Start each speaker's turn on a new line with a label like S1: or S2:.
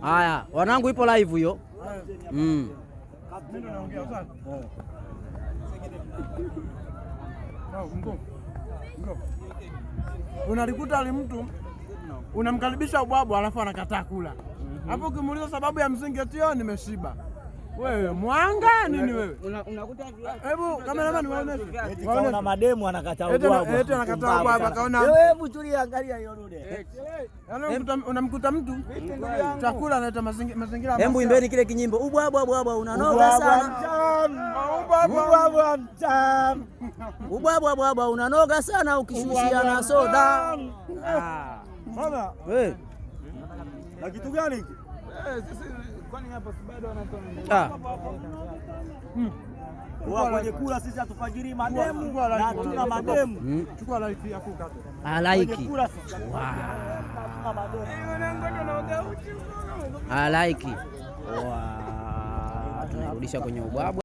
S1: Haya, wanangu, ipo live hiyo.
S2: Mimi ndo naongea sasa. Unalikuta ali mtu unamkaribisha ubwabwa alafu anakataa kula. Hapo ukimuuliza sababu ya msingi eti "Oh, nimeshiba." Wewe mwanga nini wewe?
S1: Unakuta
S2: Hebu cameraman waoneshe.
S3: Eti kaona mademu anakataa
S2: Eti
S3: ubwabwa.
S2: eti anakataa ubwabwa, kaona-
S3: Wewe hebu tulia, angalia hiyo dude.
S2: Yaani unamkuta mtu chakula analeta mazingira.
S1: Hebu imbeni kile kinyimbo. Ubwabwa bwabwa unanoga
S3: Ubwabwa
S1: sana.
S3: mtamu. Ubwabwa mtamu.
S1: Ubwabwa bwabwa unanoga sana ukishushia na soda. Ah.
S3: Baba,
S1: We.
S3: na kitu gani hiki?
S1: Ah.
S3: Wa kwenye kula sisi hatufajiri mademu na hatuna mademu.
S2: Chukua light yako ukate.
S1: I
S3: Kwenye
S1: like.
S3: kula sisi hatuna mademu.
S1: I like. Wow. Tunarudisha kwenye ubwabwa.